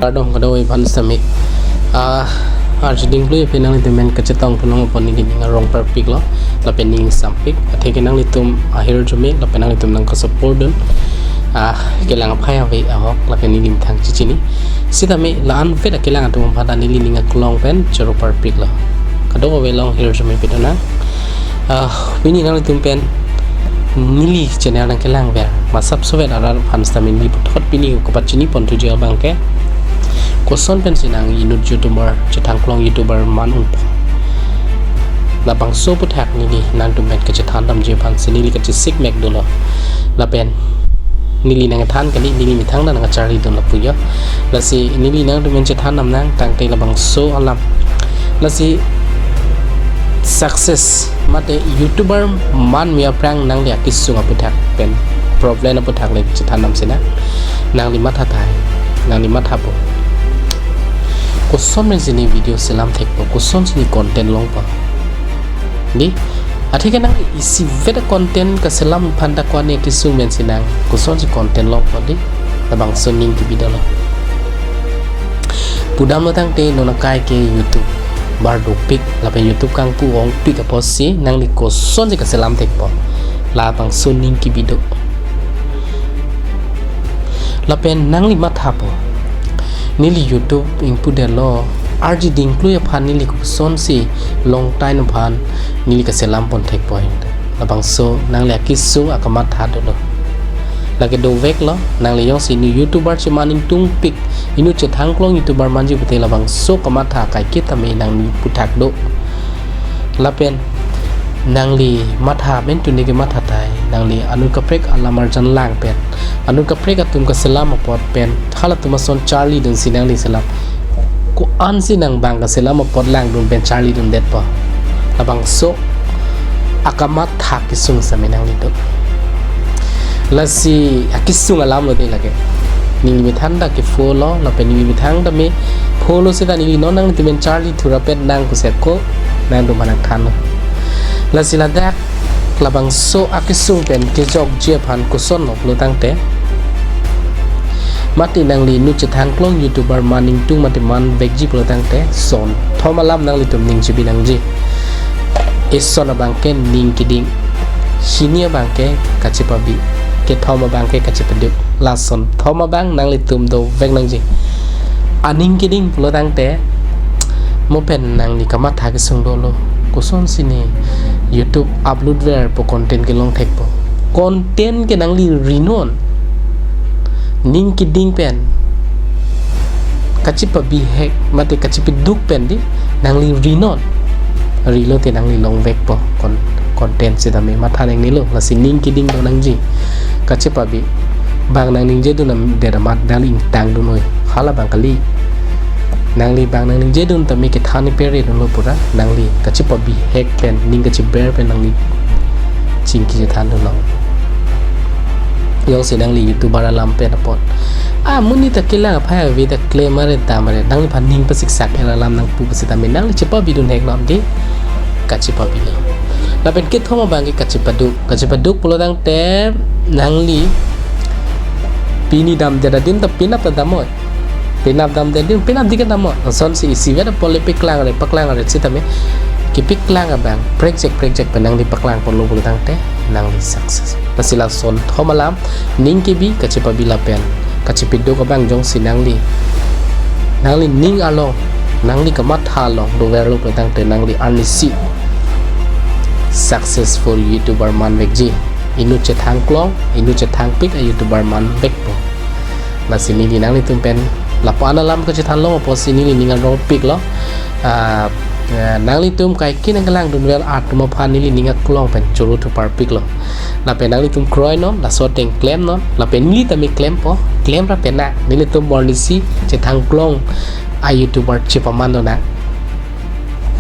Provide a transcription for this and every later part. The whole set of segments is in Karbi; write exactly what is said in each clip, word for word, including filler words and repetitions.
Kardom kadokave aphan sitame. Ah, arjuding klui aphi nanglitum pen kachetong pulong apot neli ning arong parpiklo, lapen ning sampik. Atheke nanglitum ahirjume lapen nanglitum nangkasupport dun. Ah, kelang aphai ave ahok lapen neli methang chechini. Sitame la-an vet akelang atum aphan ta neli ning aklong pen choro parpiklo. Kadokave along hirjume pidunang. Ah, pini nanglitum pen neli channel nangkelangver masap sovet arat aphan sitame neli puthot pini kapachini pon thuji abang ke, koson pensi nang inut YouTuber, chethangklong YouTuber man unpo. Labangso aphuthak neli nangtum pen kachethan damji aphansi neli kachesik mek dolo. Lapen neli nangthan kali, neli methang ta nangcharli dun lapu jo. Lasi neli nangtum pen chethan damnang tangte labangso alam. Lasi success mate YouTuber manme aphrang nangli akesung aphuthak pen problem aphuthak le chethan damsinang. Nangli matha tahai, nangli mathapo. Koson pensi ne video selam thekpo, kosonsi ne content longpo. Dei, atheke nang isivet content kaselam aphan ta ko-an ne kesung pensi nang kosonsi content longpo dei, labangso ning kebi dolo. Pudamlo tangte non akai ke YouTuber dopik, lapen YouTube kangpu ongpik apotsi nangli kosonsi kaselam thekpo, labangso ning kebi do. Lapen nangli mathapo. Neli YouTube ingpudetlo, arjuding klui aphan neli kosonsi long time aphan neli kaselam pon thekpo. Labangso nangli akesung akamatha dolo. Lake doveklo, nangli jongsi inut YouTuber cheman ingtungpik, inut chethangklong YouTuber manji pute labangso kamatha kaiketa me nangli puthak do. Lapen nangli matha pen tuni kematha tahai, nangli anut kaprek alam arjan lang pen, anut kaprek atum kaselam apot pen, halatum ason charli dunsi nangli selam. Ko-ansi nang bang kaselam apot langdun pen charli dundetpo. Labangso akamatha kesung sitame nangli do. Lasi akesung alamlo dei lake. Neli methang ta ke follow, lapen neli methang ta me follow seta neli non nangtum pen charli thurapet nang pusi ako nangtum aphan nangthanlo. Lasi ladak labangso akesung pen kejokji aphan kosonlo pulo tangte, mate nangli inut chethangklong YouTuber man ingtung mate manvekji pulo tangte, son thom alam nanglitum ning chebi nangji. Ison abang ke ning keding, hini abang ke kachepabi, kethom abang ke kachepaduk. Lason thom abang nanglitum dovek nangji. Aning keding pulo tangte, mo pen nangli kamatha kesung dolo. Kosonsi ne YouTube upload verpo, content kelong thekpo. Content ke nangli rinon. Ning keding pen, kachepabihek mate kachepaduk pen dei, nangli rinon. Rilo te nangli longvekpo. Kon-, content sitame matha nangnelo. Lasi ning keding do nangji. Kachepabi. Bang nangningjedun amat nangli ingtangdun noi. Hala abang kali. Nangli bang nangningjedun tame kethan ni pere dunlo pura. Nangli kachepabihek pen, ning kacheber pen nangli chingki chethandunlo. Jongsi nangli YouTuber alam pen apot, ah, monit ta kelang aphai ave ta klem are dam are, nangliphan ning pasiksak er alam nangpu pusitame nangli chepabidun hek non dei, kachepabilo. Lapen kethom abang ke kachepaduk. Kachepaduk pulo tangte nangli pini damdet adim ta penap ta damnoi. Penap damdet adim penapdik damnoi. Lasonsi isivet apot le paklang are, paklang are sitame kepaklang abang prekjak prekjak pen nangli paklang ponlo pulo tangte nangli success. Lasi lason thom alam, ning kebi, kachepabi lapen kachepaduk abang jongsi nangli, nangli ning along, nangli kamatha along doverlo pulo tangte nangli arnisi successful YouTuber manvekji. Inut chethangklong, inut chethangpik a-YouTuber manvekpo. Lasi neli nanglitum pen lapu-an alam kachethanlong apotsi neli ning arongpiklo. Ah, eh, nanglitum kaike nangkelangdunver atum aphan neli ning aklong pen choro thuparpiklo. Lapen nanglitum kroinon, laso ateng klemnon, lapen neli tame klempo, klemra pena, nelitum arnisi chethangklong a-YouTuber chepamandonnang.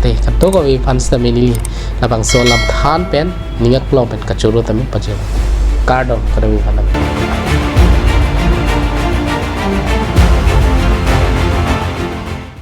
Te, kadokave aphan sitame neli labangso alam than pen, ning aklong pen kachoro tame pajir. Kardom, kadokave aphan.